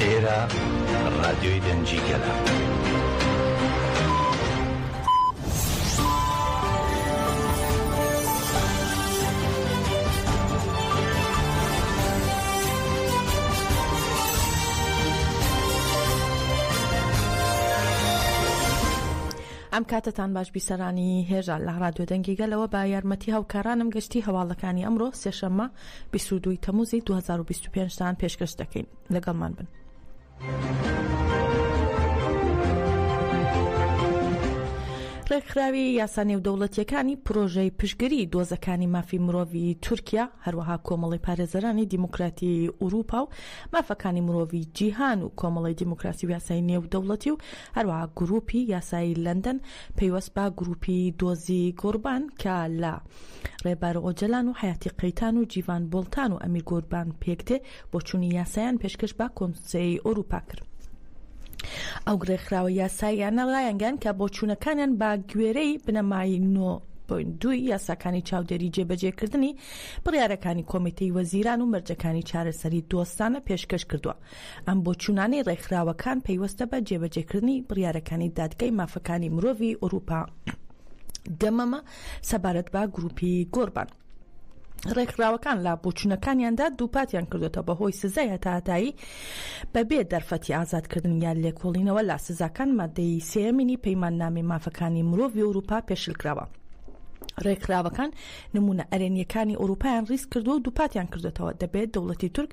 ئێرە ڕادیۆی دەنگی گەلە. ئەم کاتەتان باش بیسەرانی هێژا لە ڕادیۆ دەنگی گەلەوە بە یارمەتی هاوکارانم گەشتی هەواڵەکانی ئەمڕۆ سێشەممە 22 تەموزی 2025 تان پێشکەش دەکەین لەگەڵمان بن. ڕێکخراوی یاسا نێودەوڵەتیەکانی پرۆژەی پشتگری دۆزەکانی مافی مرۆڤی تورکیا، هەروەها کۆمەڵی پارێزەرانی دیموکراتی ئوروپا و مافەکانی مرۆڤی جیهان و کۆمەڵی دیموکراسی و یاسای نێودەوڵەتی و هەروەها گروپی یاسایی لەندەن پەیوەست بە گروپی دۆزی گۆربان کە لە ڕێبار ئۆجەلان و حەیاتی قەیتان و جیڤان بۆڵتان و ئەمیر گۆربان پێکدێ بۆچوونی یاسایان پێشکەش بە کۆنسەی ئەوروپا کرد. ئەو ڕێکخراوە یاساییانە ڕایانگەیاند کە بۆچوونەکانیان بە گوێرەی بنەمای 9.2 یاساکانی چاودێری جێبەجێکردنی بڕیارەکانی کۆمیتەی وەزیران و مەرجەکانی چارەسەری دۆستانە پێشکەش کردووە. ئەم بۆچوونانەی ڕێکخراوەکان پەیوەستە بە جێبەجێکردنی بڕیارەکانی دادگای مافەکانی مرۆڤی ئەوروپا دەمەمە سەبارەت بە گروپی گۆربان. ڕێکخراوەکان لە بۆچوونەکانیاندا دووپاتیان کردوێتەوە بەهۆی سزای هەتاهەتایی بەبێ دەرفەتی ئازادکردن یان لێکۆڵینەوە لە سزاکان مادەی سێیەمینی پەیماننامەی مافەکانی مرۆڤی ئەوروپا پێشلکراوە. ڕێکخراوەکان نمونە ئەرێنیەکانی ئەوروپایان ڕیز کردووە و دووپاتیان کردوێتەوە دەبێت دەوڵەتی تورک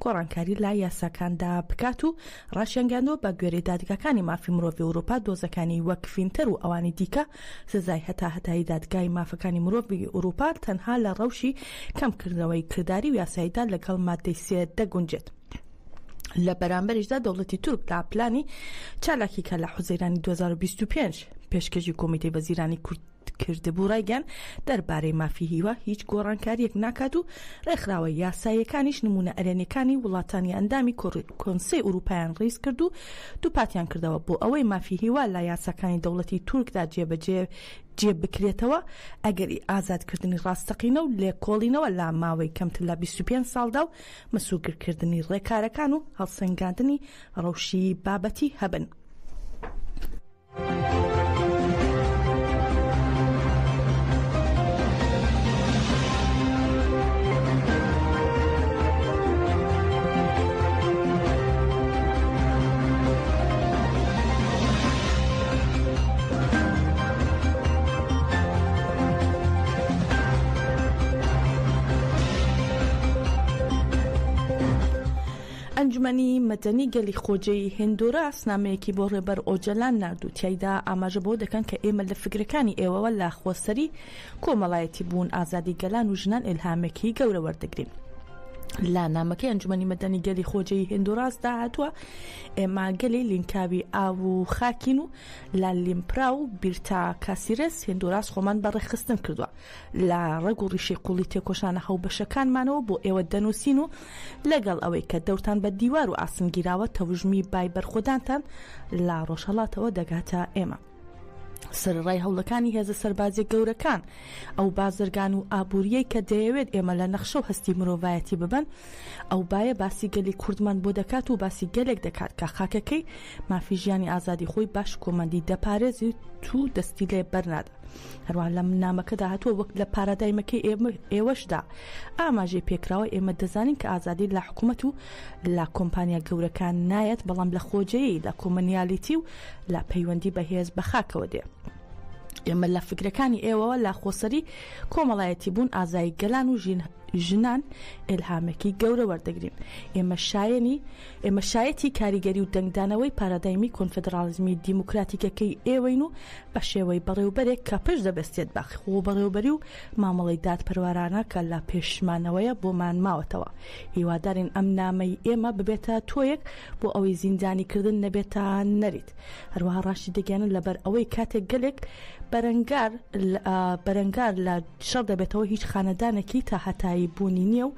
گۆڕانکاری لە یاساکاندا بکات و ڕاشیانگەیاندووە بە گوێرەی دادگاکانی مافی مرۆڤی ئەوروپا دۆزەکانی وەک فینتەر و ئەوانی دیکە سزای هەتاهەتایی دادگای مافەکانی مرۆڤی ئوروپا تەنها لە ڕەوشی کەمکردنەوەی کرداری و یاساییدا لەگەڵ مادەی سێ دەگونجێت. لە بەرامبەریشدا دەوڵەتی تورک لە پلانی چالاکی کە لە حوزەیرانی 2025 پێشکەشی کۆمیتەی وەزیرانی کورد کردبوو ڕایگەیاند دەربارەی مافی هیوا هیچ گۆڕانکارییەک ناکات و ڕێکخراوە یاساییەکانیش نموونە ئەرێنیەکانی وڵاتانی ئەندامی کۆنسەی ئوروپایان ڕیز کرد و دووپاتیان کردەوە بۆ ئەوەی مافی هیوا لە یاساکانی دەوڵەتی تورکدا جێبەجێ جێ بکرێتەوە ئەگەری ئازادکردنی ڕاستەقینە و لێکۆڵینەوە لە ماوەی کەمتر لە 25 ساڵدا و مسوگرکردنی ڕێکارەکان و هەڵسەنگاندنی ڕەوشی بابەتی هەبن. ئەنجومەنی مەدەنی گەلی خۆجێی هندوراس نامەیەکی بۆ ڕێبەر ئۆجەلان نارد و تیایدا ئاماژە بەوە دەکەن کە ئێمە لە فکرەکانی ئێوەوە لە خۆسەری کۆمەڵایەتی بوون، ئازادی گەلان و ژنان ئیلهامێکی گەورە وەردەگرین. لە نامەکەی ئەنجومەنی مەدەنی گەلی خۆجێی هندوراس دا هاتووە، ئێمە گەلی لینکاوی ئاو و خاکین و لە لیمپرا و بیرتا کاسیرێس هندوراس خۆمان بە ڕێکخستن کردووە. لە ڕەگ و ڕیشەی قوڵی تێکۆشانە هاوبەشەکانمانەوە بۆ ئێوە دەنووسین و لەگەڵ ئەوەی کە دەورتان بە دیوار و ئاسن گیراوە تەوژمی بای بەرخۆدانتان لە ڕۆژهەڵاتەوە دەگاتە ئێمە. سەرەڕای هەوڵەکانی هێزە سەربازیە گەورەکان، ئەو بازرگان و ئابووریەی کە دەیەوێت ئێمە لە نەخشە و هەستی مرۆڤایەتی ببەن، ئەو بایە باسی گەلی کوردمان بۆ دەکات و باسی گەلێک دەکات کە خاکەکەی، مافی ژیانی ئازادی خۆی بە شکۆمەندی دەپارێزیت و دەستی لێ بەرنادا. هەروەها لە نامەکەدا هاتووە وەک لە پارادایمەکەی ئێوەشدا ئاماژەی پێکراوە ئێمە دەزانین کە ئازادی لە حکوومەت و لە کۆمپانیا گەورەکان نایەت بەڵام لە خۆجێی لە کۆمەنیالیتی و لە پەیوەندی بەهێز بە خاکەوە دێ. ئێمە لە فکرەکانی ئێوەوە لە خۆسەری کۆمەڵایەتی بوون ئازایی گەلان و ژین ژنان ئیلهامێکی گەورە وەردەگرین. ئێمە شایەنی ئێمە شایەتی کاریگەری و دەنگدانەوەی پارادایمی کۆنفدراڵیزمی دیموکراتیکەکەی ئێوەین و بە شێوەی بەڕێوبەرێک کە پشت دەبەستێت بە خۆبەڕێوبەری و مامەڵەی دادپەروەرانە کە لە پێشمانەوەیە بۆمان ماوەتەوە. هیوادارین ئەم نامەی ئێمە ببێتە تۆیەک بۆ ئەوەی زیندانیکردن نەبێتە نەریت. هەروەها ڕاشیدەگەیەنن لەبەر ئەوەی کاتێک گەلێک بەرەنگار بەرەنگار لە شەڕ دەبێتەوە هیچ خانەدانێکی تا هەتایی بوونی نییە و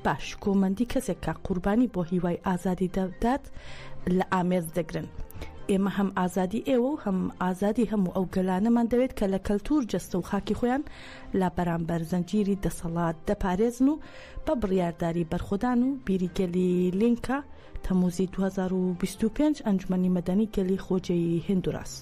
با شکۆمەندی کەسێک کە قوربانی بۆ هیوای ئازادی دەدات. لە ئامێز دەگرن. ئێمە هەم ئازادی ئێوە و هەم ئازادی هەموو ئەو گەلانەمان دەوێت کە لە کەلتوور، جەستە و خاکی خۆیان لە بەرامبەر زەنجیری دەسەڵات دەپارێزن و بە بڕیارداری بەرخۆدان و بیری گەلی لینکا، تەمموزی 2025 ئەنجومەنی مەدەنی گەلی خۆجێیی هندوراس.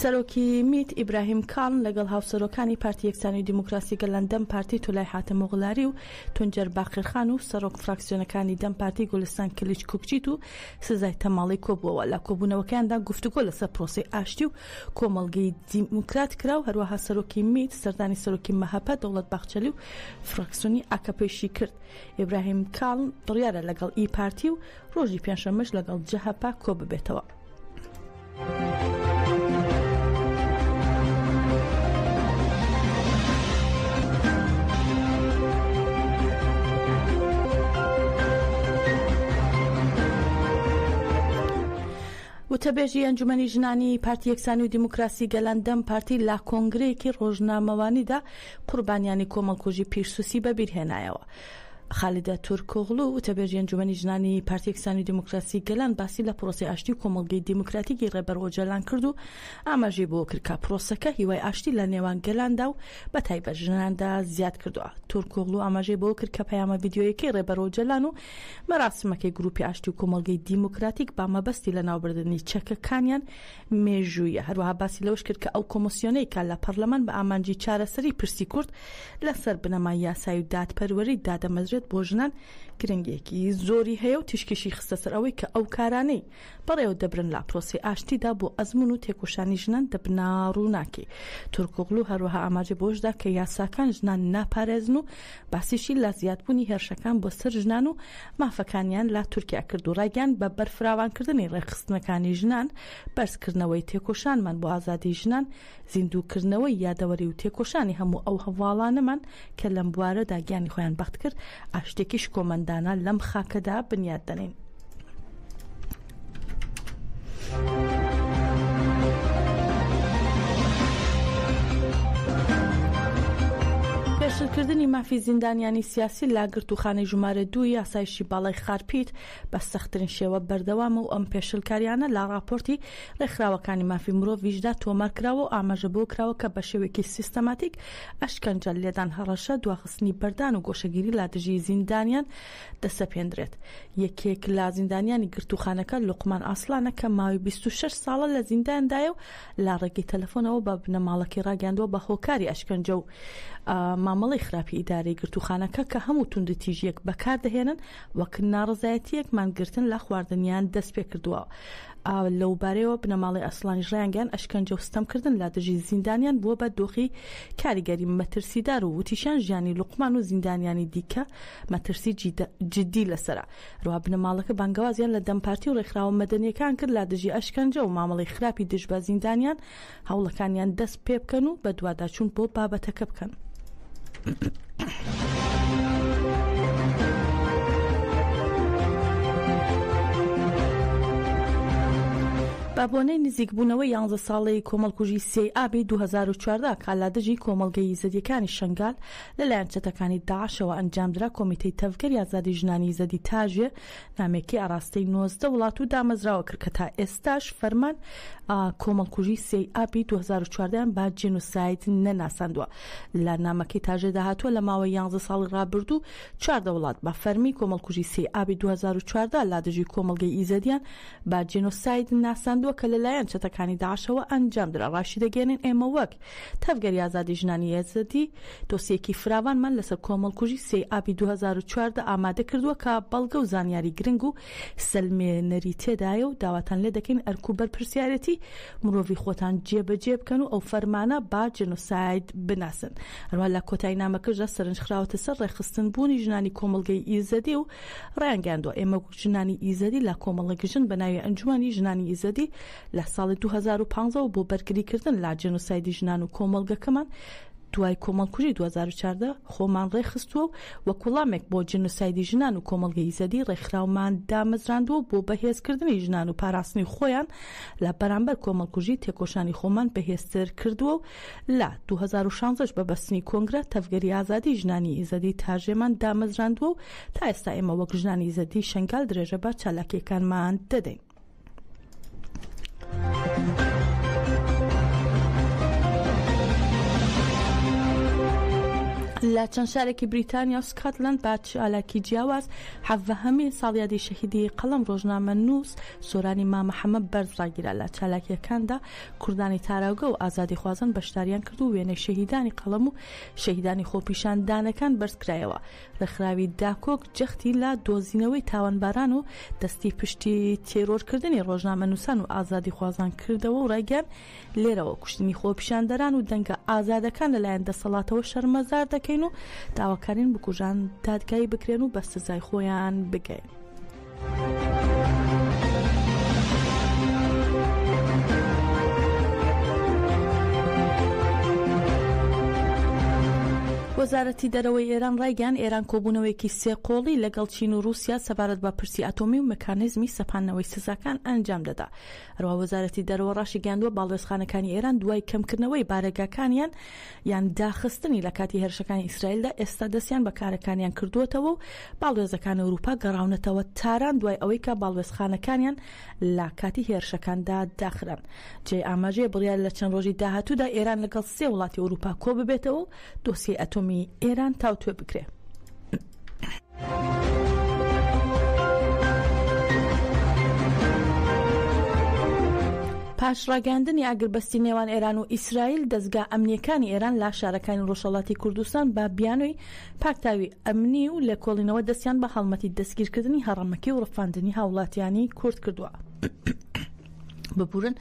سەرۆکی میت ئیبراهیم کاڵن لەگەڵ هاوسەرۆکانی پارتی یەکسانی و دیموکراسی گەلان دەم پارتی تولای حاتەمۆغڵاری و تونجەر باقرخان و سەرۆک فراکسیۆنەکانی دەم پارتی گولستان کلیچ کوکچیت و سزای تەماڵی کۆبووەوە. لە کۆبوونەوەکەیاندا گفتوگۆ لەسەر پرۆسەی ئاشتی و کۆمەڵگەی دیموکرات کرا و هەروەها سەرۆکی میت سەردانی سەرۆکی مەهەپە دەوڵەت باخچەلی و فراکسیۆنی ئاکەپەیشی کرد. ئیبراهیم کاڵن بڕیارە لەگەڵ ئی پارتی و ڕۆژی پێنجشەممەش لەگەڵ جەهەپە کۆببێتەوە. وتەبێژی ئەنجومەنی ژنانی پارتی یەکسانی و دیموکراسی گەلان دەم پارتی لە کۆنگرەیەکی ڕۆژنامەوانیدا قوربانیانی کۆمەڵکوژی پیرسوسی بەبیرهێنایەوە. خالیدە تورکۆغڵو، وتەبێژی ئەنجومەنی ژنانی پارتی یەکسانی و دیموکراسی گەلان باسی لە پرۆسەی ئاشتی و کۆمەڵگەی دیموکراتیکی ڕێبەر ئۆجالان کرد و ئاماژەی بەوە کرد کە پرۆسەکە هیوای ئاشتی لە نێوان گەلاندا و بەتایبەت ژناندا زیاد کردووە. تورکۆغڵو ئاماژەی بەوە کرد کە پەیامە ڤیدیۆیەکەی ڕێبەر ئۆجالان و مەراسیمەکەی گروپی ئاشتی و کۆمەڵگەی دیموکراتیک بە مەبەستی لەناوبردنی چەکەکانیان مێژوویە. هەروەها باسی لەوەش کرد کە ئەو کۆمسیۆنەی کە لە پەرلەمان بە ئامانجی چارەسەری پرسی کورد لەسەر بنەمای یاسایی و دادپەروەری دادەمەزرێت بۆ ژنان گرنگییەکی زۆری هەیە و تیشکیشی خستە سەر ئەوەی کە ئەو کارانەی بەڕێوە دەبرن لە پرۆسەی ئاشتیدا بۆ ئەزموون و تێکۆشانی ژنان دەبنە ڕووناکی. تورکۆغلو هەروەها ئاماژەی بەوەشدا کە یاساکان ژنان ناپارێزن و باسیشی لە زیادبوونی هێرشەکان بۆ سەر ژنان و مافەکانیان لە تورکیا کرد و ڕایگەیاند بە بەرفراوانکردنی ڕێکخستنەکانی ژنان، بەرزکردنەوەی تێکۆشانمان بۆ ئازادیی ژنان، زیندووکردنەوەی یادەوەری و تێکۆشانی هەموو ئەو هەڤاڵانەمان کە لەم بوارەدا گیانی خۆیان بەخت کرد، ئاشتییەکی شکۆمەندانە لەم خاکەدا بنیات دەنێین. پێشلکردنی مافی زیندانیانی سیاسی لە گرتووخانەی ژمارە دووی ئاسایشی باڵای خارپیت بە سەختترین شێوە بەردەوامە و ئەم پێشلکاریانە لە ڕاپۆرتی ڕێکخراوەکانی مافی مرۆڤیشدا تۆمار کراوە و ئاماژە بەوە کراوە کە بە شێوەیەکی سیستەماتیک ئەشکەنجە، لێدان، هەڕەشە، دواخستنی بەردان و گۆشەگیری لە دژی زیندانیان دەسەپێندرێت. یەکێک لە زیندانیانی گرتووخانەکە لوقمان ئاسڵانە کە ماوەی 26 ساڵە لە زینداندایە و لە ڕێگەی تەلەفۆنەوە بە بنەماڵەکەی ڕاگەیاندووە بە هۆکاری ئەشکەنجە و مامەڵەی خراپی ئیدارەی گرتووخانەکە کە هەموو توندوتیژییەک بەکاردەهێنن وەک ناڕەزایەتییەک مانگرتن لە خواردنیان دەستپێکردووە. لەوبارەیەوە بنەماڵەی ئەسڵانیش ڕایانگەیاند، ئەشکەنجە و ستەمکردن لە دژی زیندانیان بووە بە دۆخی کاریگەری مەترسیدار و وتیشیان ژیانی لوقمان و زیندانیانی دیکە مەترسی جددی لەسەرە. هەروەها بنەماڵەکە بانگەوازیان لە دەم پارتی و ڕێکخراوە مەدەنییەکان کرد لە دژی ئەشکەنجە و مامەڵەی خراپی دژ بە زیندانیان هەوڵەکانیان دەست پێبکەن و بەدواداچوون بۆ بابەتەکە بکەن. بە بۆنەی نزیکبوونەوەی یانزە ساڵەی کۆمەڵکوژی سێی ئابی 2014 کە لە دژی کۆمەڵگەی ئیزەدییەکانی شەنگال لەلایەن چەتەکانی داعشەوە ئەنجامدرا، کۆمیتەی تەڤگەری ئازادی ژنانی ئیزەدی تاژێ نامەیەکی ئاراستەی 19 وڵات و دامەزراوە کرد کە تا ئێستاش فەرمان کۆمەڵکوژی سێی ئابی 2014 یان بە جینۆساید نەناساندووە. لە نامەکەی تاژێدا هاتووە لە ماوەی یانزە ساڵی ڕابردوو 14 وڵات بە فەرمی کۆمەڵکوژی سێی ئابی 2014 لە دژی کۆمەڵگەی ئیزەدیان بە جینۆساید ناساندووە کە لەلایەن چەتەکانی داعشەوە ئەنجامدرا. ڕاشیدەگەیەنین ئێمە وەک تەڤگەری ئازادی ژنانی ئێزدی دۆسیەکی فراوانمان لەسەر کۆمەڵکوژی سێی ئابی 2014 ئامادە کردووە کە بەڵگە و زانیاری گرنگ و سەلمێنەری تێدایە و داواتان لێدەکەین ئەرک و بەرپرسیارێتی مرۆڤی خۆتان جێبەجێ بکەن و ئەو فەرمانە بە جێنۆساید بناسن. هەروەها لە کۆتایی نامەکەشدا سەرنج خراوەتە سەر ڕێکخستن بوونی ژنانی کۆمەڵگەی ئیزەدی و ڕایانگەیاندووە ئێمە وەک ژنانی ئیزەدی لە کۆمەڵێک ژن بە ناوی ئەنجومەنی ژنانی ئیزەدی لە ساڵی 2015 وە بۆ بەرگریکردن لە جێنۆسایدی ژنان و کۆمەڵگەکەمان. دوای کۆمەڵکوژی 2014 خۆمان ڕێکخستووە و وەک وڵامێک بۆ جینۆسایدی ژنان و کۆمەڵگەی ئیزەدی ڕێکخراومان دامەزراندووە و بۆ بەهێزکردنی ژنان و پاراستنی خۆیان لە بەرامبەر کۆمەڵکوژی تێکۆشانی خۆمان بەهێزتر کردووە و لە 2016 ش بە بەستنی کۆنگرە تەڤگەری ئازادی ژنانی ئیزەدی تاژێمان دامەزراندووە و تا ئێستا ئێمە وەک ژنانی ئیزەدی شەنگال درێژە بە چالاکییەکانمان دەدەین. لە چەند شارێکی بریتانیا و سکاتلەند بە چالاکی جیاواز حەڤەهەمین ساڵیادی شەهیدی قەڵەم ڕۆژنامەنووس سۆرانی مامە حەمە بەرز ڕاگیرا. لە چالاکییەکاندا کوردانی تاراوگە و ئازادیخوازان بەشداریان کرد و وێنەی شەهیدانی قەڵەم و شەهیدانی خۆپیشاندانەکان بەرزکرایەوە. ڕێکخراوی داکۆک جەختی لە دۆزینەوەی تاوانباران و دەستی پشتی تێرۆرکردنی ڕۆژنامەنووسان و ئازادیخوازان کردەوە و ڕایگەیاند، لێرەوە کوشتنی خۆپیشاندەران و دەنگە ئازادەکان لەلایەن دەسەڵاتەوە شەرمەزار دەکەین و داواکارین بکوژان دادگایی بکرێن و بە سزای خۆیان بگەن. وەزارەتی دەرەوەی ئێران ڕایگەیاند، ئێران کۆبوونەوەیەکی سێ قۆڵی لەگەڵ چین و ڕووسیا سەبارەت بە پرسی ئەتۆمی و مکانیزمی سەپاندنەوەی سزاکان ئەنجام دەدا. هەروەها وەزارەتی دەرەوە ڕاشیگەیاندووە، باڵوێزخانەکانی ئێران دوای کەمکردنەوەی بارەگاکانیان یان داخستنی لە کاتی هێرشەکانی ئیسرائیلدا ئێستا دەستیان بە کارەکانیان کردووەتەوە و باڵوێزەکانی ئەوروپا گەڕاونەتەوە تاران دوای ئەوەی کە باڵوێزخانەکانیان لە کاتی هێرشەکاندا داخران. جێی ئاماژەیە بڕیارە لە چەند ڕۆژی داهاتوودا ئێران لەگەڵ سێ وڵاتی ئەوروپا کۆببێتەوە و دۆسیەی ئەتۆمی ئێران تاوتوێ بکرێ. پاش ڕاگەیاندنی ئاگربەستی نێوان ئێران و ئیسرائیل، دەزگا ئەمنییەکانی ئێران لە شارەکانی ڕۆژهەڵاتی کوردستان بە بیانووی پاکتاوی ئەمنی و لێکۆڵینەوە دەستیان بە هەڵمەتی دەستگیرکردنی هەڕەمەکی و ڕفاندنی هاوڵاتیانی کورد کردووە. ببورن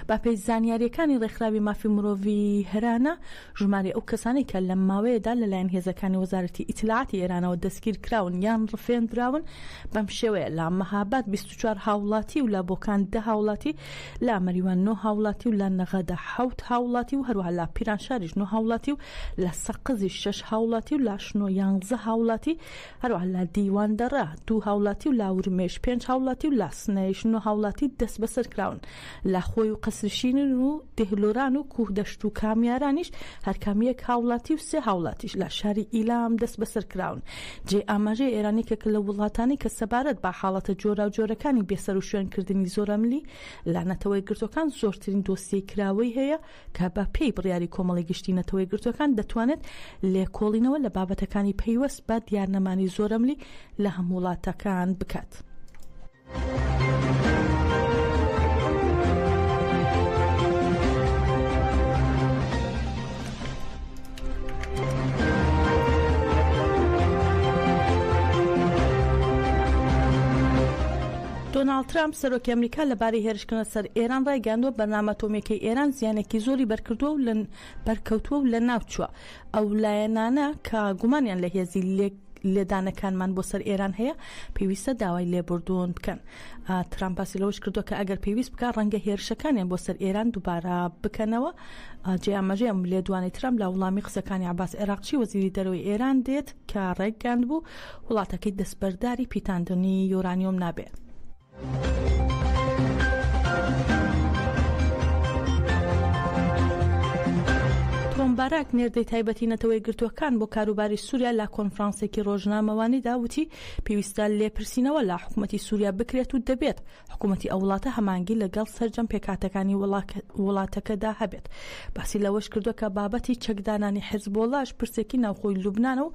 بەپێی زانیارییەکانی ڕێکخراوی مافی مرۆڤی هەرانە، ژمارەی ئەو کەسانەی کە لەم ماوەیەدا لەلایەن هێزەکانی وەزارەتی ئیتلاعاتی ئێرانەوە دەستگیرکراون یان ڕفێندراون بەم شێوەیە، لە مەهاباد 24 هاوڵاتی و لە بۆکان دە هاوڵاتی، لە مەریوان نۆ هاوڵاتی و لە نەغەدە حەوت هاوڵاتی و هەروەها لە پیرانشاریش نۆ هاوڵاتی و لە سەقزیش شەش هاوڵاتی و لە شنۆ یانزە هاوڵاتی هەروەها لە دیواندەڕە دوو هاوڵاتی و لە ورمێش پێنج هاوڵاتی و لە سنەیش نۆ هاوڵاتی دەستبەسەر کراون. لە خۆی و قەسرشیرین و دێهلۆران و کوهدەشت و کامیارانیش هەرکام یەک هاوڵاتی و سێ هاوڵاتیش لە شاری ئیلام دەستبەسەر کراون. جێی ئاماژەیە ئێران یەکێکە لەو وڵاتانەی کە سەبارەت بە حاڵەتە جۆراوجۆرەکانی بێسەروشوێنکردنی زۆرەملی لە نەتەوەیەکگرتووەکان زۆرترین دۆسیەی کراوەی هەیە کە بە پێی بڕیاری کۆمەڵی گشتی نەتەوەیەکگرتووەکان دەتوانێت لێکۆڵینەوە لە بابەتەکانی پەیوەست بە دیارنەمانی زۆرەملی لە هەموو وڵاتەکان بکات. دۆناڵد ترامپ، سەرۆکی ئەمریکا لەبارەی هێرشکردنە سەر ئێران ڕایگەیاندووە، بەرنامە ئەتۆمییەکەی ئێران زیانێکی زۆری بەرکردووە و بەرکەوتووە و لەناوچووە. ئەو لایەنانە کە گومانیان لە هێزی لێدانەکانمان بۆ سەر ئێران هەیە، پێویستە داوای لێبوردوون بکەن. ترامپ باسی لەوەش کردووە کە ئەگەر پێویست بکات ڕەنگە هێرشەکانیان بۆ سەر ئێران دووبارە بکەنەوە. جێی ئاماژەیە ئەم لێدوانەی ترامپ لە وڵامی قسەکانی عەباس عێراقچی وەزیری دەرەوەی ئێران دێت کە ڕایگەیاندبوو وڵاتەکەی دەستبەرداری پیتاندنی یۆرانیۆم نابێ. تۆم باراک، نێردەی تایبەتی نەتەوە یەکگرتووەکان بۆ کاروباری سووریا لە کۆنفرانسێکی ڕۆژنامەوانیدا وتی، پێویستە لێپرسینەوە لە حکومەتی سووریا بکرێت و دەبێت حکومەتی ئەو وڵاتە هەماهەنگی لەگەڵ سەرجەم پێکهاتەکانی وڵاتەکەدا هەبێت. باسی لەوەش کردووە کە بابەتی چەکدانانی حزبوڵاش پرسێکی ناوخۆی لوبنانە و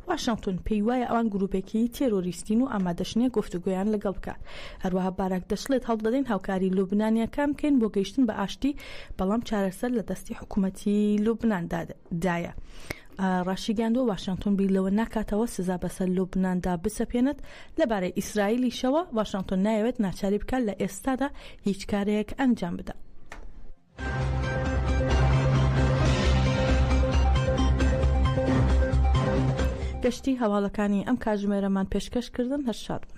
واشنگتۆن پێی وایە ئەوان گروپێکی تێرۆریستین و ئامادەش نییە گفتوگۆیان لەگەڵ بکات. هەروەها باراک دەشڵێت هەوڵدەدەین هاوکاری لوبنانییەکان بکەین بۆ گەیشتن بە ئاشتی، بەڵام چارەسەر لە دەستی حکومەتی لوبناندایە. ڕاشیگەیاندووە، واشنتۆن بیر لەوە ناکاتەوە سزا بەسەر لوبناندا بسەپێنێت، لەبارەی ئیسرائیلیشەوە واشنتۆن نایەوێت ناچاری بکات لە ئێستادا هیچ کارێک ئەنجام بدات. گەشتی هەواڵەکانی ئەم کاتژمێرەمان پێشکەش کردن، هەر شاد بن.